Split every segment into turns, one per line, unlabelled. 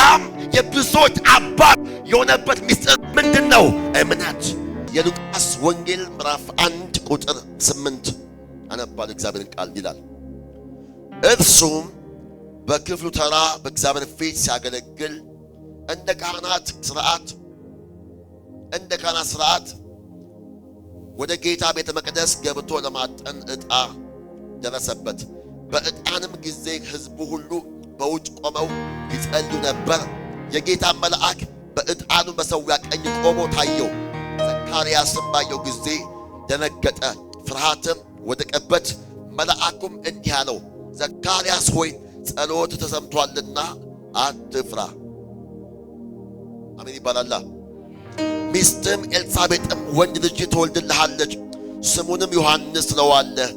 አብርሃም የብዙዎች አባት የሆነበት ምስጢር ምንድን ነው? እምነት። የሉቃስ ወንጌል ምዕራፍ 1 ቁጥር 8 አነባለሁ። እግዚአብሔርን ቃል ይላል፣ እርሱም በክፍሉ ተራ በእግዚአብሔር ፊት ሲያገለግል እንደ ካህናት ሥርዓት ወደ ጌታ ቤተ መቅደስ ገብቶ ለማጠን ዕጣ ደረሰበት። በዕጣንም ጊዜ ሕዝቡ ሁሉ በውጭ ቆመው ይጸልዩ ነበር። የጌታ መልአክ በዕጣኑ መሠዊያ ቀኝ ቆሞ ታየው። ዘካርያስም ባየው ጊዜ ደነገጠ፣ ፍርሃትም ወደቀበት። መልአኩም እንዲህ አለው፣ ዘካርያስ ሆይ፣ ጸሎትህ ተሰምቶአልና አትፍራ። አሜን ይባላላ። ሚስትህም ኤልሳቤጥም ወንድ ልጅ ትወልድልሃለች፣ ስሙንም ዮሐንስ ትለዋለህ።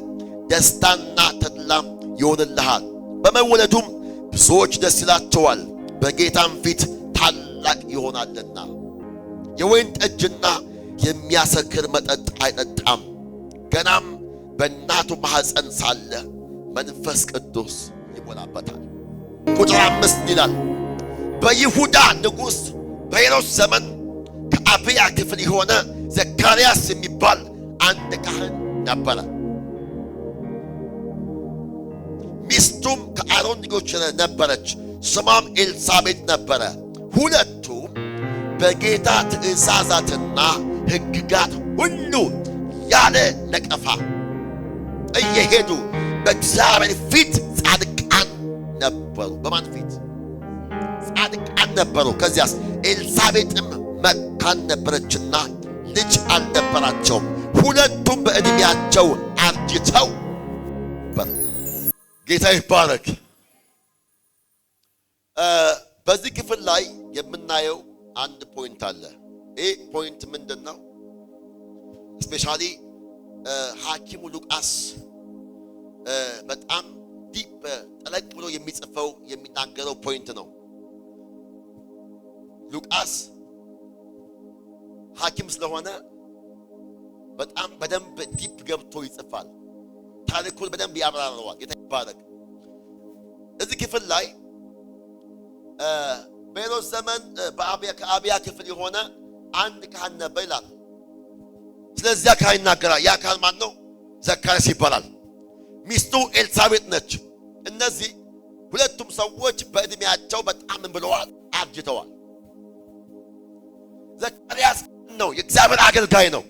ደስታና ተድላም ይሆንልሃል። በመወለዱም ብዙዎች ደስ ይላቸዋል፣ በጌታም ፊት ታላቅ ይሆናልና። የወይን ጠጅና የሚያሰክር መጠጥ አይጠጣም። ገናም በእናቱ ማኅፀን ሳለ መንፈስ ቅዱስ ይሞላበታል። ቁጥር 5 ይላል፣ በይሁዳ ንጉሥ በሄሮድስ ዘመን ከአብያ ክፍል የሆነ ዘካርያስ የሚባል አንድ ካህን ነበረ። ሚስቱም ከአሮን ልጆች ነበረች፣ ስሟም ኤልሳቤጥ ነበረ። ሁለቱም በጌታ ትእዛዛትና ሕግጋት ሁሉ ያለ ነቀፋ እየሄዱ በእግዚአብሔር ፊት ጻድቃን ነበሩ። በማን ፊት? ጻድቃን ነበሩ። ከዚያስ ኤልሳቤጥም መካን ነበረችና ልጅ አልነበራቸውም። ሁለቱም በዕድሜያቸው አርጅተው ነበር። ጌታ ይባረክ። በዚህ ክፍል ላይ የምናየው አንድ point አለ። ይህ point ምንድን ነው? Especially ሐኪሙ ሉቃስ በጣም deep፣ ጠለቅ ብሎ የሚጽፈው፣ የሚናገረው point ነው። ሉቃስ ሐኪም ስለሆነ በጣም በደንብ deep ገብቶ ይጽፋል። ታሪኩን በደንብ ያብራራዋል። ጌታ ይባረክ። እዚህ ክፍል ላይ በሄሮድስ ዘመን ከአብያ ክፍል የሆነ አንድ ካህን ነበር ይላል። ስለዚያ ካህን ይናገራል። ያ ካህን ማን ነው? ዘካርያስ ይባላል። ሚስቱ ኤልሳቤጥ ነች። እነዚህ ሁለቱም ሰዎች በዕድሜያቸው በጣም ምን ብለዋል? አርጅተዋል። ዘካርያስ ነው፣ የእግዚአብሔር አገልጋይ ነው።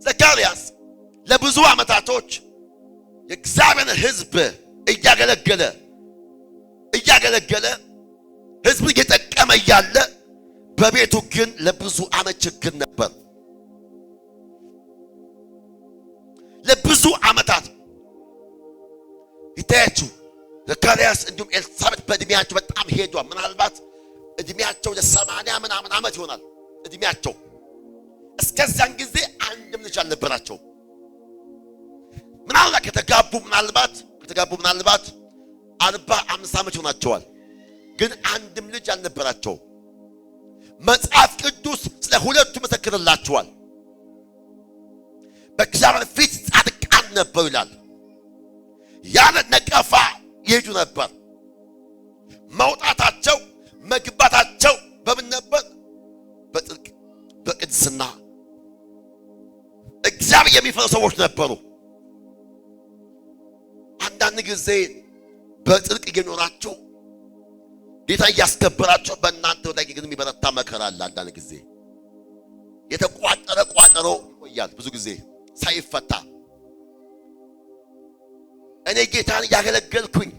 ዘካርያስ ለብዙ ዓመታቶች የእግዚአብሔርን ሕዝብ እያገለገለ እያገለገለ፣ ሕዝብን እየጠቀመ እያለ በቤቱ ግን ለብዙ ዓመት ችግር ነበር። ለብዙ ዓመታት ይታያችሁ፣ ዘካርያስ እንዲሁም ኤልሳቤጥ በእድሜያቸው በጣም ሄዷል። ምናልባት እድሜያቸው ለ80 ምናምን ዓመት ይሆናል እድሜያቸው። እስከዚያን ጊዜ አንድም ልጅ አልነበራቸው። ምናልባት ከተጋቡ ምናልባት 40፣ 50 ዓመት ይሆናቸዋል። ግን አንድም ልጅ አልነበራቸው። መጽሐፍ ቅዱስ ስለ ሁለቱ መሰክርላቸዋል። በእግዚአብሔር ፊት ጻድቃን ነበሩ ይላል። ያለ ነቀፋ ይሄዱ ነበር። መውጣታቸው መግባታቸው በምን ነበር? በጽድቅ፣ በቅድስና። እግዚአብሔር የሚፈሩ ሰዎች ነበሩ። አንዳንድ ጊዜ በጽድቅ እየኖራችሁ፣ ጌታ እያስከበራችሁ በእናንተ ላይ ግን የሚበረታ መከራ አለ። አንዳንድ ጊዜ የተቋጠረ ቋጠሮ ይቆያል፣ ብዙ ጊዜ ሳይፈታ። እኔ ጌታን እያገለገልኩኝ፣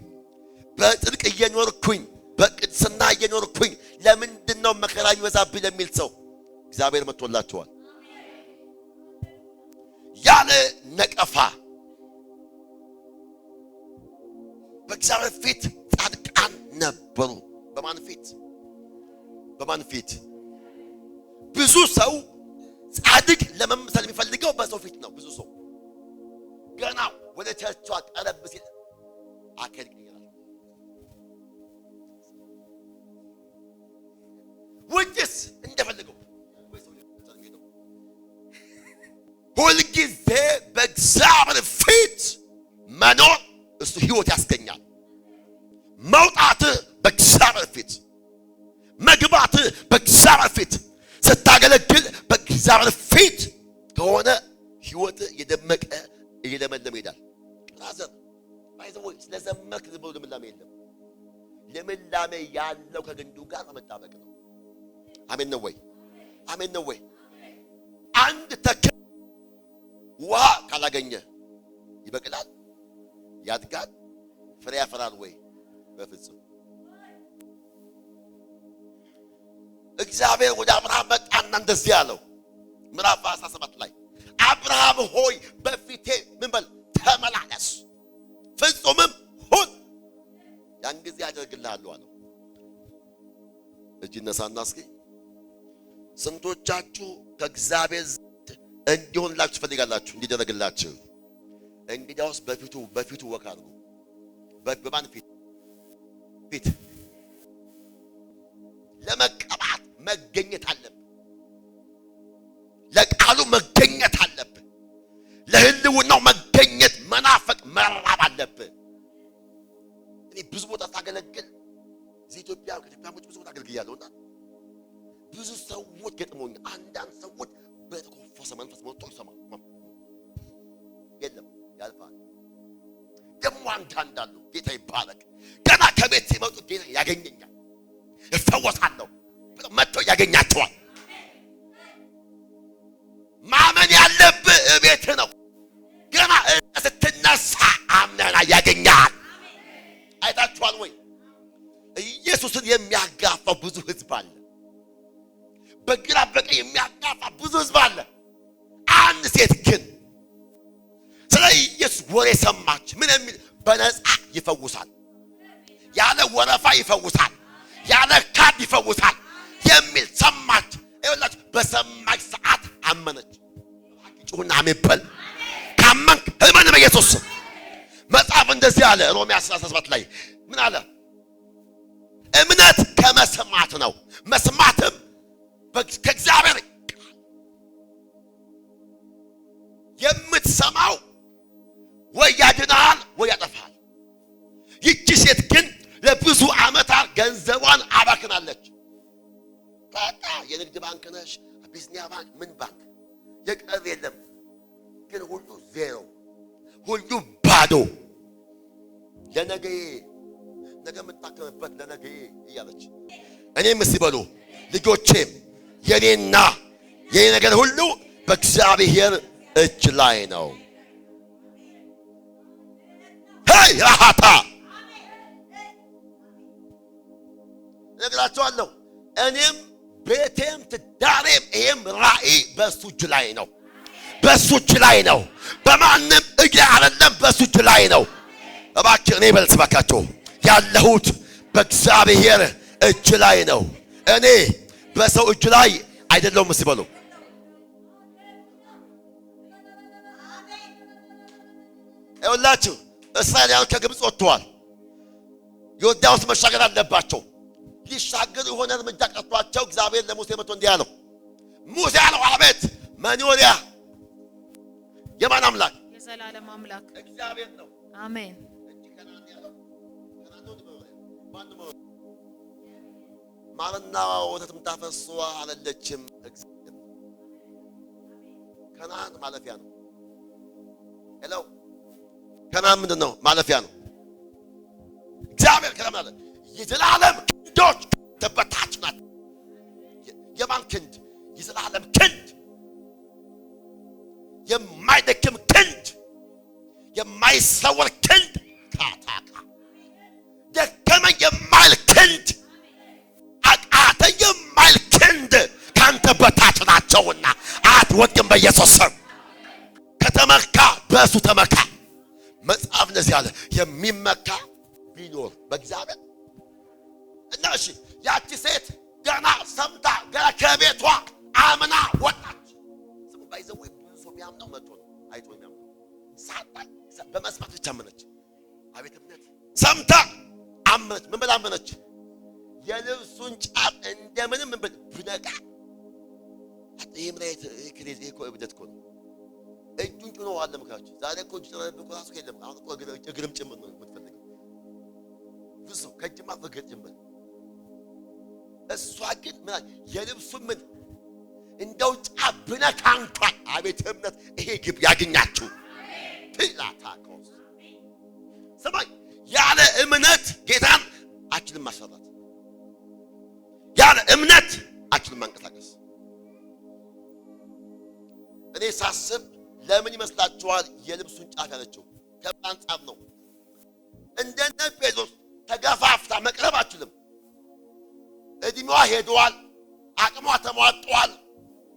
በጽድቅ እየኖርኩኝ፣ በቅድስና እየኖርኩኝ ለምንድን ነው መከራ የሚበዛብኝ ለሚል ሰው እግዚአብሔር መጥቶላቸዋል። ያለ ነቀፋ በእግዚአብሔር ፊት ጻድቃን ነበሩ። በማን ፊት? በማን ፊት? ብዙ ሰው ጻድቅ ለመምሰል የሚፈልገው በሰው ፊት ነው። ብዙ ሰው ገና ወደ ቸርቿ ቀረብ ሲል አካሄድ ይቀይራል። ውጭስ እንደፈለገው። ሁልጊዜ በእግዚአብሔር ፊት መኖር እሱ ህይወት ያስገኛል። መውጣትህ በእግዚአብሔር ፊት በእግዚአብሔር ፊት ስታገለግል በእግዚአብሔር ፊት ከሆነ ህይወት እየደመቀ እየለመለመ ይሄዳል። Brother, by the way፣ ስለዘመርክ ዝም ብሎ ልምላሜ የለም። ልምላሜ ያለው ከግንዱ ጋር መጣበቅ ነው። አሜን ነው ወይ? አሜን ነው ወይ? አንድ ተክል ውሃ ካላገኘ ይበቅላል፣ ያድጋል፣ ፍሬ ያፈራል ወይ? በፍጹም። እግዚአብሔር ወደ አብርሃም መጣና እንደዚህ አለው፣ ምዕራፍ 17 ላይ፣ አብርሃም ሆይ በፊቴ ምን በል? ተመላለስ፣ ፍጹምም ሁን፣ ያን ጊዜ አደርግልሃለሁ አለው። እጅ ነሳና እስኪ ስንቶቻችሁ ከእግዚአብሔር ዘንድ እንዲሆንላችሁ ትፈልጋላችሁ፣ እንዲደረግላችሁ? እንግዲያውስ በፊቱ walk አድርጉ። በማን ፊት? ፊት ለመቀባት መገኘት አለብህ። ለቃሉ መገኘት አለብህ። ለህልውናው መገኘት፣ መናፈቅ፣ መራብ አለብህ። እኔ ብዙ ቦታ ሳገለግል እዚህ ኢትዮጵያ፣ ከኢትዮጵያ ውጭ ብዙ ቦታ አገልግያለሁና ብዙ ሰዎች ገጥሞኛል። አንዳንድ ሰዎች በተኮፈሰ መንፈስ መጥቶ ይሰማል፣ የለም ያልፋል። ደግሞ አንዳንድ አሉ፣ ጌታ ይባረክ፣ ገና ከቤት ሲመጡ ጌታ ያገኘኛል፣ እፈወሳለሁ ብለው መጥተው ያገኛቸዋል። ማመን ያለብህ እቤት ነው። ገና ስትነሳ አምነና ያገኛል። አይታችኋል ወይ? ኢየሱስን የሚያጋፋው ብዙ ህዝብ አለ። በግራ በቀኝ የሚያጋፋ ብዙ ህዝብ አለ። አንድ ሴት ግን ስለ ኢየሱስ ወሬ ሰማች። ምን የሚል? በነፃ ይፈውሳል፣ ያለ ወረፋ ይፈውሳል፣ ያለ ካርድ ይፈውሳል የሚል ሰማች። ይኸውላችሁ በሰማች ሰዓት አመነች። ጩሁና አሜን በል። ካመንክ እመን በኢየሱስ ስም። መጽሐፍ እንደዚህ አለ፣ ሮሜ 17 ላይ ምን አለ? እምነት ከመስማት ነው፣ መስማትም ከእግዚአብሔር ቃል። የምትሰማው ወይ ያድንሃል ወይ ያጠፋሃል። ይቺ ሴት ግን ለብዙ ዓመታት ገንዘቧን አባክናለች። በቃ የንግድ ባንክ ነሽ፣ አቢሲኒያ ባንክ፣ ምን ባንክ የቀረ የለም። ግን ሁሉ ዜሮ፣ ሁሉ ባዶ። ለነገዬ፣ ነገ የምታከምበት ለነገዬ እያለች፣ እኔም እስቲ በሉ ልጆቼም የኔና የኔ ነገር ሁሉ በእግዚአብሔር እጅ ላይ ነው። Hey ራሃታ፣ እነግራቸዋለሁ። እኔም ቤቴም ትዳሬም ይሄም ራእይ በእሱ እጅ ላይ ነው። በእሱ እጅ ላይ ነው። በማንም እጅ አይደለም፣ በእሱ እጅ ላይ ነው። እባክህ እኔ በል እባካችሁ፣ ያለሁት በእግዚአብሔር እጅ ላይ ነው። እኔ በሰው እጅ ላይ አይደለሁም። እስቲ በሉ። ይኸውላችሁ እስራኤላውያን ከግብፅ ወጥተዋል። ዮርዳኖስ መሻገር አለባቸው። ሊሻገሩ የሆነ እርምጃ ቀርቷቸው እግዚአብሔር ለሙሴ መጥቶ እንዲህ አለው። ሙሴ አለው፣ አቤት። መኖሪያ የማን አምላክ?
የዘላለም አምላክ
እግዚአብሔር ነው።
አሜን።
እንጂ ከነዓን ያለው ከነዓን ነው መኖሪያ። ማን ነው መኖሪያ? ማርና ወተት የምታፈስሰዋ አይደለችም። እግዚአብሔር ነው። ከነዓን ማለፊያ ነው። Hello፣ ከነዓን ምንድን ነው? ማለፊያ ነው። እግዚአብሔር ከነዓን አለ የዘላለም ክንዶች በታች ናት። የማን ክንድ? የዘላለም ክንድ፣ የማይደክም ክንድ፣ የማይሰወር ክንድ፣ ካታካ ደከመኝ የማይል ክንድ፣ አቃተኝ የማይል ክንድ ካንተ በታች ናቸውና አትወድቅም። በኢየሱስ ስም ከተመካ በእሱ ተመካ። መጽሐፍ እንደዚህ አለ፣ የሚመካ ቢኖር በእግዚአብሔር። እና እሺ ያቺ ሴት ገና ሰምታ፣ ገና ከቤቷ አምና ወጣች። ስሙ፣ by the way፣ ብዙ ሰው የሚያምነው መጥቶ ነው፣ አይቶ የሚያምነው። ሳታይ በመስማት ብቻ አመነች። አቤት እምነት! ሰምታ አመነች። ምን ብላ አመነች? የልብሱን ጫፍ እንደምንም ምን ብል ብነካ። ይሄ ምን አይነት ይሄ crazy፣ ይሄ እኮ እብደት እኮ ነው። እጁን ጭኖ አለ ምክራችሁ። ዛሬ እኮ እጁ ጭኖ እኮ ራሱ የለም። አሁን እኮ እግርም ጭምር ነው የምትፈልገው። ብዙ ሰው ከእጅማ እግር ጭምር። እሷ ግን ምን የልብሱ ምን እንደው ጫፍ ብነካ እንኳን፣ አቤት እምነት! ይሄ ግብ ያገኛችሁ ፒላታኮስ። ስማኝ፣ ያለ እምነት ጌታን አችልም ማስፈራት፣ ያለ እምነት አችልም ማንቀሳቀስ። እኔ ሳስብ ለምን ይመስላችኋል የልብሱን ጫፍ ያለችው? ከምን አንጻር ነው? እንደነ ጴጥሮስ ተገፋፍታ መቅረብ አትችልም። እድሜዋ ሄደዋል፣ አቅሟ ተሟጧል፣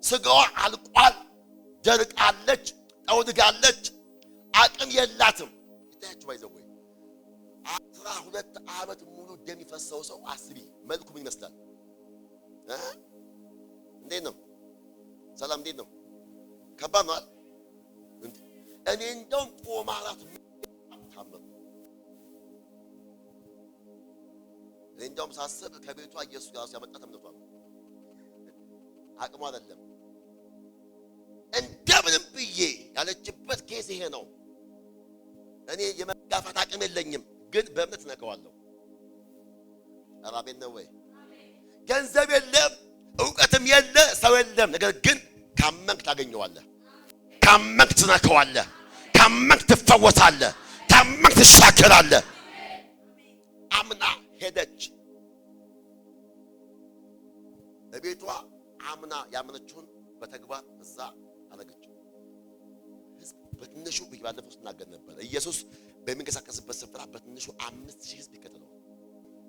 ስጋዋ አልቋል፣ ደርቃለች፣ ጠውልጋለች፣ አቅም የላትም። ይታያችሁ by the way 12 ዓመት ሙሉ ደም የፈሰው ሰው አስቢ፣ መልኩ ምን ይመስላል? እንዴት ነው? ሰላም እንዴት ነው? ከባድ ነው አይደል? እኔ እንደውም ቆማ እራሱ ታመም። እኔ እንደውም ሳስብ ከቤቷ ኢየሱስ ጋር ያመጣት እምነቷ ነው፣ አቅሟ አይደለም። እንደምንም ብዬ ያለችበት case ይሄ ነው። እኔ የመጋፋት አቅም የለኝም፣ ግን በእምነት እነካዋለሁ። ኧረ አሜን ነው ወይ? ገንዘብ የለም፣ እውቀትም የለ፣ ሰው የለም። ነገር ግን ካመንክ ታገኘዋለህ። ካመንክ ትነካዋለህ። ካመንክ ትፈወሳለህ። ካመንክ ትሻገራለህ። አምና ሄደች። በቤቷ አምና ያመነችውን በተግባር እዛ አደረገችው። ህዝብ በትንሹ ባለፈው ስናገር ነበር። ኢየሱስ በሚንቀሳቀስበት ስፍራ በትንሹ 5,000 ህዝብ ይከተለዋል።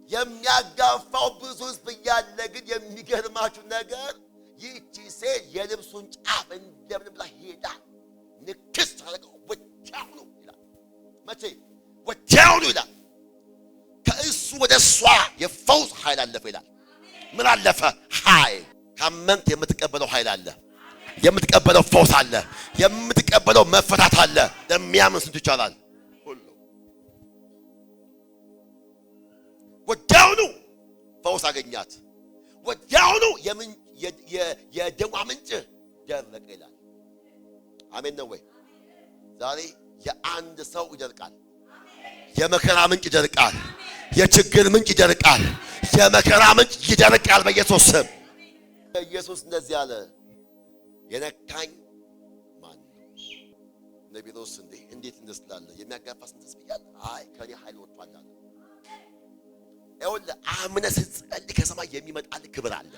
የሚያጋፋው ብዙ ህዝብ እያለ ግን የሚገርማችሁ ነገር ይህቺ ሴት የልብሱን ጫፍ እንደምን ብላ ሄዳ ንክስ ታደርገው ወዲያውኑ ይላል። መቼ ወዲያውኑ ይላል። ከእሱ ወደ እሷ የፈውስ ኃይል አለፈ ይላል። ምን አለፈ? ኃይል። ካመንክ የምትቀበለው ኃይል አለ። የምትቀበለው ፈውስ አለ። የምትቀበለው መፈታት አለ። ለሚያምን ስንቱ ይቻላል? ሁሉ። ወዲያውኑ ፈውስ አገኛት። ወዲያውኑ የደሟ ምንጭ ደረቀ ይላል። አሜን ነው ወይ? ዛሬ የአንድ ሰው ይደርቃል። የመከራ ምንጭ ይደርቃል። የችግር ምንጭ ይደርቃል። የመከራ ምንጭ ይደርቃል በኢየሱስ ስም። ኢየሱስ እንደዚህ አለ፣ የነካኝ ማን ነው? እነ ጴጥሮስ እንዴ እንዴት እንደስላለ የሚያጋፋ ስንት ህዝብ እያለ አይ ከኔ ኃይል ወጥቷል አለ። ይኸውልህ አምነህ ስትጸልይ ከሰማይ የሚመጣልህ ክብር አለ።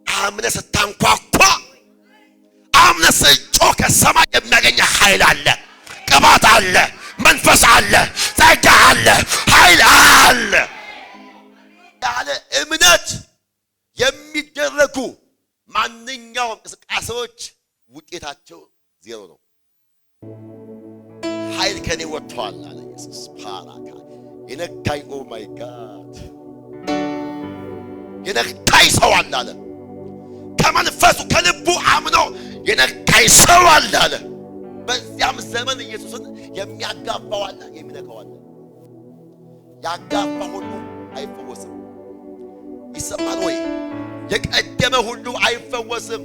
አምነህ ስታንኳኳ፣ አምነህ ስትጮህ ከሰማይ የሚያገኘ ኃይል አለ፣ ቅባት አለ፣ መንፈስ አለ፣ ጸጋ አለ፣ ኃይል አለ። ያለ እምነት የሚደረጉ ማንኛውም እንቅስቃሴዎች ውጤታቸው ዜሮ ነው። ኃይል ከኔ ወጥቷል አለ ኢየሱስ። ፓራካ የነካኝ፣ oh my God፣ የነካኝ ሰው አለ አለ። ከመንፈሱ ከልቡ አምኖ የነካኝ ሰው አለ አለ። በዚያም ዘመን ኢየሱስን የሚያጋፋው አለ፣ የሚነካው አለ። ያጋፋ ሁሉ አይፈወስም። ይሰማል ወይ? የቀደመ ሁሉ አይፈወስም።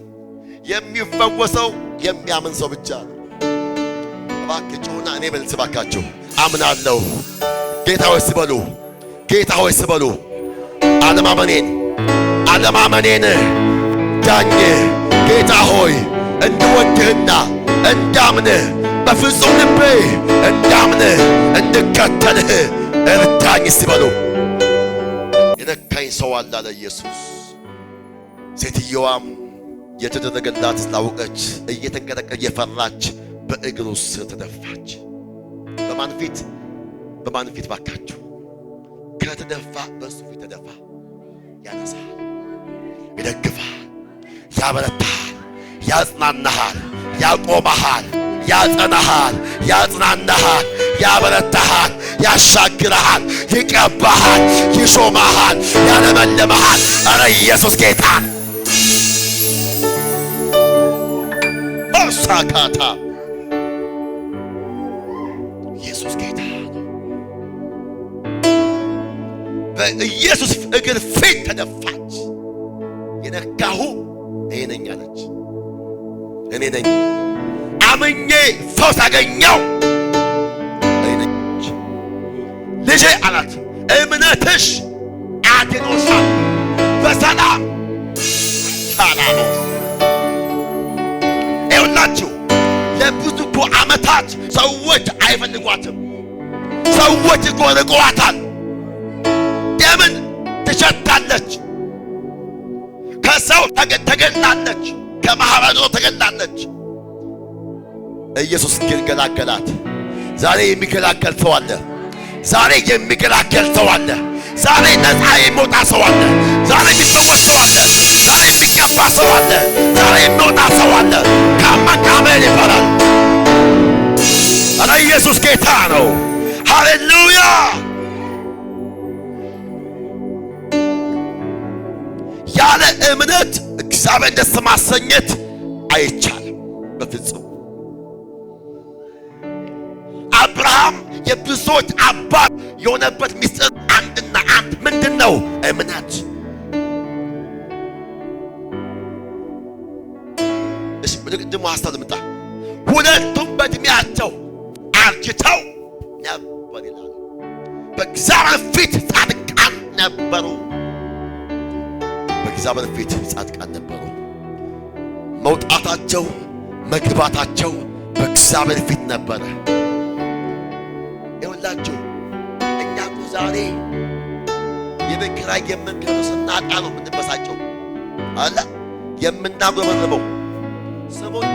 የሚፈወሰው የሚያምን ሰው ብቻ ነው። እባክህ ጩኹና እኔ በል እባካችሁ፣ አምናለሁ። ጌታ ሆይ ስበሉ፣ ጌታ ሆይ ስበሉ። አለማመኔን አለማመኔን ዳኝ። ጌታ ሆይ እንድወድህና እንዳምንህ፣ በፍጹም ልቤ እንዳምንህ፣ እንድከተልህ እርዳኝ ሲበሉ። የነካኝ ሰው አለ አለ ኢየሱስ። ሴትየዋም የተደረገላት ስላወቀች እየተንቀጠቀጠች እየፈራች በእግሩ ስር ተደፋች። በማን ፊት? በማን ፊት ባካችሁ? ከተደፋ በእሱ ፊት ተደፋ። ያነሳል፣ ይደግፋል፣ ያበረታሃል፣ ያጽናናሃል፣ ያቆመሃል፣ ያጸናሃል፣ ያጽናናሃል፣ ያበረታሃል፣ ያሻግረሃል፣ ይቀባሃል፣ ይሾመሃል፣ ያለመልመሃል። ኧረ ኢየሱስ ጌታ ኦሳካታ ኢየሱስ ጌታ ነው። በኢየሱስ እግር ፊት ተደፋች። የነካሁ እኔ ነኝ አለች። እኔ ነኝ፣ አምኜ ፈውስ አገኘው እኔ ነኝ። ልጄ አላት፣ እምነትሽ አድኖሻል። ካላኖ ይኸውላችሁ ለብዙ እኮ ዓመታት ሰዎች አይፈልጓትም። ሰዎች እኮ ርቀዋታል። ለምን ትሸታለች? ከሰው ተገላለች፣ ከማህበሩ ተገላለች። ኢየሱስ ግን ገላገላት። ዛሬ የሚገላገል ሰው አለ። ዛሬ የሚገላገል ሰው አለ። ዛሬ ነፃ የሚወጣ ሰው አለ። ዛሬ የሚፈወስ ሰው አለ። ዛሬ የሚቀባ ሰው አለ። ዛሬ የሚወጣ ሰው አለ። ካማካሜል ይባላል። ኧረ ኢየሱስ ጌታ ነው። ሃሌሉያ። ያለ እምነት እግዚአብሔር ደስ ማሰኘት አይቻልም በፍጹም። አብርሃም የብዙዎች አባት የሆነበት ምስጢር አንድና አንድ ምንድን ነው? እምነት። እሺ ወደ ቅድሙ ሐሳብ ልምጣ። ሁለቱም በእድሜያቸው አርጅተው ነበር ይላል። በእግዚአብሔር ፊት ጻድቃን ነበሩ። በእግዚአብሔር ፊት ጻድቃን ነበሩ። መውጣታቸው መግባታቸው በእግዚአብሔር ፊት ነበረ። ይኸውላችሁ እኛ እኮ ዛሬ የቤት ኪራይ የምንከፍለው ስናጣ ነው የምንበሳጨው አለ የምናጉረመርመው። ስሙን፣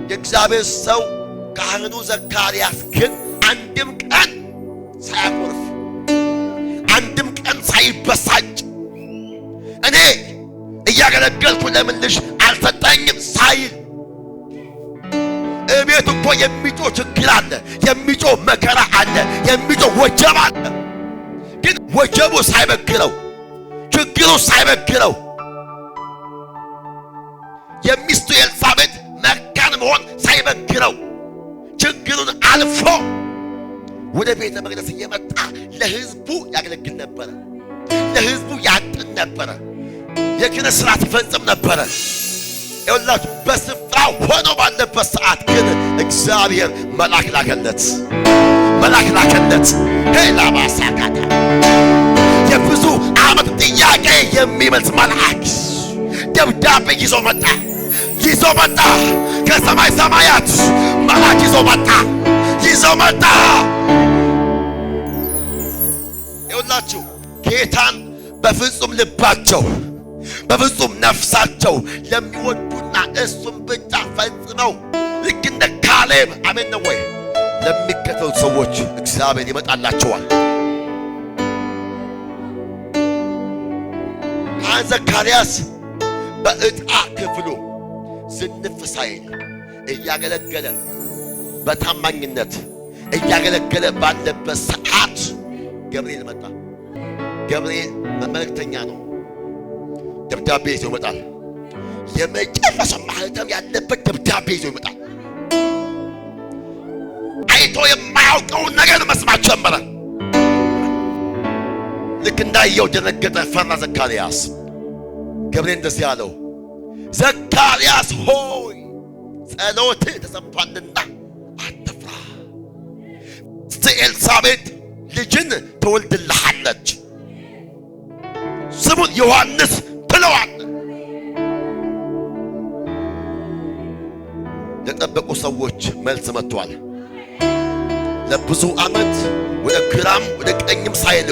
የእግዚአብሔር ሰው ካህኑ ዘካርያስ ግን አንድም ቀን ሳያኮርፍ አንድም ቀን ሳይበሳጭ እኔ እያገለገልኩ ለምን ልጅ አልሰጠኝም ሳይል፣ እቤት እኮ የሚጮህ ችግር አለ፣ የሚጮህ መከራ አለ፣ የሚጮህ ወጀብ አለ። ግን ወጀቡ ሳይበግረው፣ ችግሩ ሳይበግረው፣ የሚስቱ ኤልሳቤጥ መካን መሆን ሳይበግረው ችግሩን አልፎ ወደ ቤተ መቅደስ እየመጣ ለሕዝቡ ያገለግል ነበረ። ለሕዝቡ ያጥን ነበረ። የክህነት ሥርዓት ይፈጽም ነበረ። ይኸውላችሁ በስፍራው ሆኖ ባለበት ሰዓት ግን እግዚአብሔር መልአክ ላከለት፣ መልአክ ላከለት። ሄላባሳካታ የብዙ ዓመት ጥያቄ የሚመልስ መልአክ ደብዳቤ ይዞ መጣ፣ ይዞ መጣ። ከሰማይ ሰማያት መልአክ ይዞ መጣ፣ ይዞ መጣ። ይኸውላችሁ ጌታን በፍጹም ልባቸው በፍጹም ነፍሳቸው ለሚወዱና እሱን ብቻ ፈጽመው ልክ እንደ ካሌብ አሜን ነው ወይ ለሚከተሉት ሰዎች እግዚአብሔር ይመጣላቸዋል። ካህን ዘካርያስ በዕጣ ክፍሉ ዝንፍ ሳይል እያገለገለ በታማኝነት እያገለገለ ባለበት ሰዓት ገብርኤል መጣ። ገብርኤል መልእክተኛ ነው። ደብዳቤ ይዞ ይመጣል። የመጨረሻ ማህተም ያለበት ደብዳቤ ይዞ ይመጣል። አይቶ የማያውቀውን ነገር መስማት ጀመረ። ልክ እንዳየው ደነገጠ፣ ፈራ ዘካርያስ። ገብርኤል እንደዚህ አለው፣ ዘካርያስ ሆይ ጸሎትህ ተሰምቷልና አትፍራ። ሚስትህ ኤልሳቤጥ ልጅን ትወልድልሃለች፣ ስሙን ዮሐንስ ትለዋለህ። ለጠበቁ ሰዎች መልስ መጥቷል። ለብዙ ዓመት ወደ ግራም ወደ ቀኝም ሳይሉ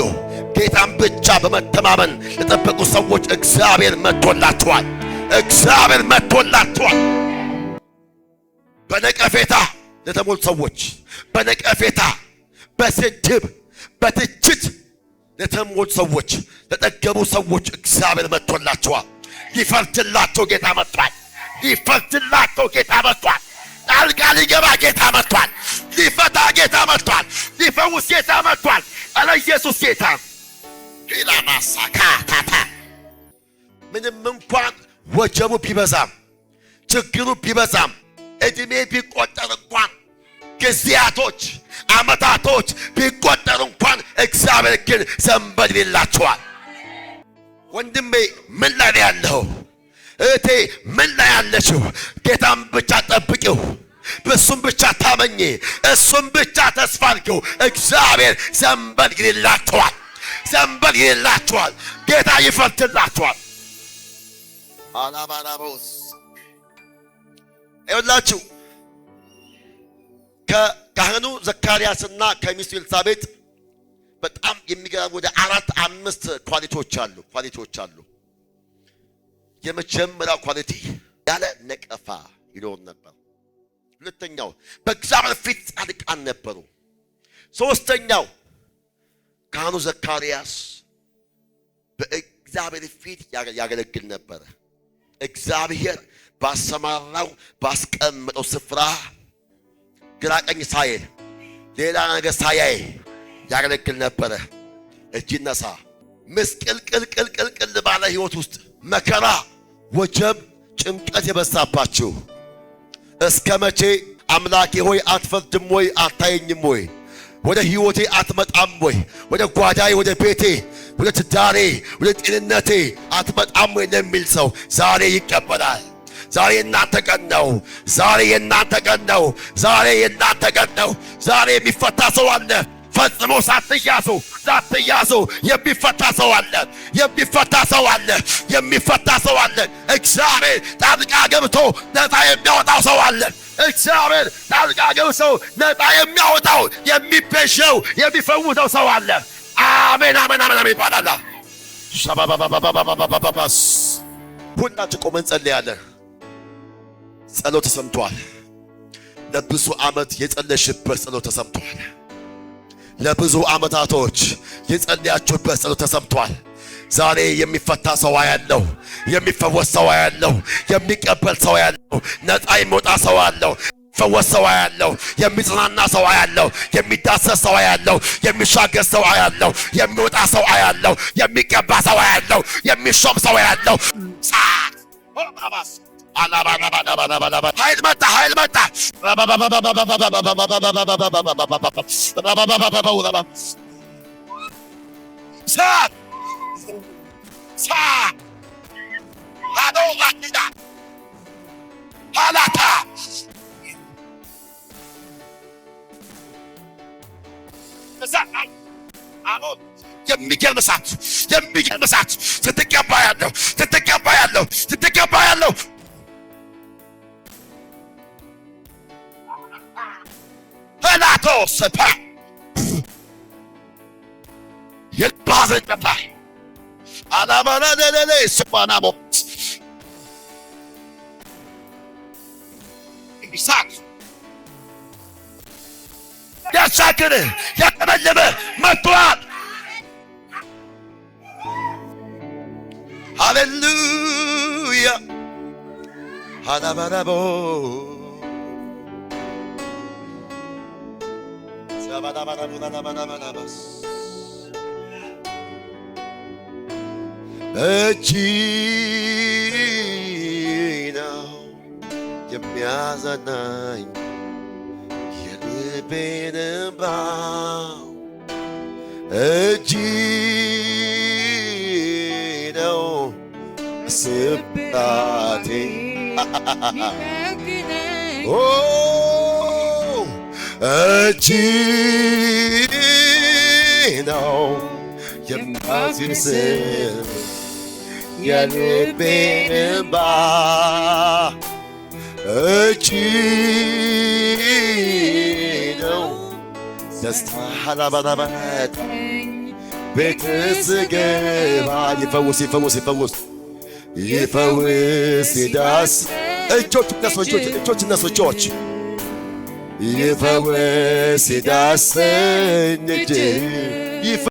ጌታን ብቻ በመተማመን ለጠበቁ ሰዎች እግዚአብሔር መጥቶላቸዋል። እግዚአብሔር መጥቶላቸዋል። በነቀፌታ ለተሞሉ ሰዎች፣ በነቀፌታ፣ በስድብ፣ በትችት ለተሞሉ ሰዎች፣ ለጠገቡ ሰዎች እግዚአብሔር መጥቶላቸዋል። ሊፈርድላቸው ጌታ መጥቷል። ሊፈርድላቸው ጌታ መጥቷል። ጣልቃ ሊገባ ጌታ መጥቷል። ሊፈታ ጌታ መጥቷል። ሊፈውስ ጌታ መጥቷል። አለ ኢየሱስ ጌታ ኢላማሳካታታ ምንም እንኳን ወጀቡ ቢበዛም ችግሩ ቢበዛም እድሜ ቢቆጠር እንኳን ጊዜያቶች ዓመታቶች ቢቆጠር እንኳን እግዚአብሔር ግን ዘንበል ይላቸዋል። ወንድሜ ምን ላይ ነው ያለኸው? እህቴ ምን ላይ ያለችው? ጌታን ብቻ ጠብቂው፣ እሱም ብቻ ታመኚ፣ እሱም ብቻ ተስፋ አድርጊው። እግዚአብሔር ዘንበል ይላቸዋል፣ ዘንበል ይላቸዋል። ጌታ ይፈርድላቸዋል። አላባራቦስ። ይኸውላችሁ፣ ከካህኑ ዘካርያስና ከሚስቱ ኤልሳቤጥ በጣም የሚገርም ወደ አራት አምስት quality ዎች አሉ። የመጀመሪያው quality ያለ ነቀፋ ይኖር ነበር። ሁለተኛው በእግዚአብሔር ፊት ጻድቃን ነበሩ። ሶስተኛው ካህኑ ዘካርያስ በእግዚአብሔር ፊት ያገለግል ነበረ። እግዚአብሔር ባሰማራው ባስቀመጠው ስፍራ ግራ ቀኝ ሳይል፣ ሌላ ነገር ሳያይ ያገለግል ነበረ። እጅ ይነሳ። ምስቅልቅልቅልቅል ባለ ህይወት ውስጥ መከራ፣ ወጀብ፣ ጭንቀት የበዛባችሁ፣ እስከ መቼ አምላኬ ሆይ አትፈርድም ወይ? አታየኝም ወይ? ወደ ህይወቴ አትመጣም ወይ? ወደ ጓዳዬ፣ ወደ ቤቴ፣ ወደ ትዳሬ፣ ወደ ጤንነቴ አትመጣም ወይ ለሚል ሰው ዛሬ ይቀበላል። ዛሬ የእናንተ ቀን ነው። ዛሬ የእናንተ ቀን ነው። ዛሬ የእናንተ ቀን ነው። ዛሬ የሚፈታ ሰው አለ። ፈጽሞ ሳትያዙ ሳትያዙ የሚፈታ ሰው አለ። የሚፈታ ሰው አለ። የሚፈታ ሰው አለ። እግዚአብሔር ጣልቃ ገብቶ ነፃ የሚያወጣው ሰው አለ። እግዚአብሔር ጣልቃ ገብቶ ነፃ የሚያወጣው፣ የሚቤዠው፣ የሚፈውሰው ሰው አለ። አሜን፣ አሜን፣ አሜን፣ አሜን ይባላል። ሻባባባባባባባባስ። ሁላችን ቆመን እንጸልያለን። ጸሎት ተሰምቷል። ለብዙ ዓመት የጸለይሽበት ጸሎት ተሰምቷል። ለብዙ ዓመታቶች የጸለያችሁበት ጸሎት ተሰምቷል። ዛሬ የሚፈታ ሰው ያለው፣ የሚፈወስ ሰው ያለው፣ የሚቀበል ሰው ያለው፣ ነፃ የሚወጣ ሰው አለው። ፈወስ ሰው ያለው፣ የሚጽናና ሰው ያለው፣ የሚዳሰስ ሰው ያለው፣ የሚሻገር ሰው ያለው፣ የሚወጣ ሰው ያለው፣ የሚቀባ ሰው ያለው፣ የሚሾም ሰው ያለው። ኃይል መጣ፣ ኃይል መጣ። ሳት ሳት ሃዶራኪዳ ሃላታ። የሚገርም እሳት፣ የሚገርም እሳት ስትቀባ ያለው፣ ስትቀባ ያለው፣ ስትቀባ ያለው። ፕላቶስ የልብ ሐዘን ጠፋ። አላባላለለለ ስፋናሞ እሳት ያሻግርህ ያለመልምህ መጥቷል። ሃሌሉያ። ሃላባላቦ ሰባላባላቡላባላባላባስ። እጅ ነው የሚያዘናኝ የልቤን እንባ፣ እጅ ነው ስብራቴ፣ ኦ እጅ ነው የሚያስብ የልቤን እንባ፣ እጅ ነው ደስታ ሀላባላባት ቤት ስገባ። ይፈውስ፣ ይፈውስ፣ ይፈውስ፣ ይፈውስ፣ ይዳስ። እጆች እነሱ፣ እጆች፣ እጆች እነሱ፣ እጆች። ይፈውስ፣ ይዳስኝ እጅ።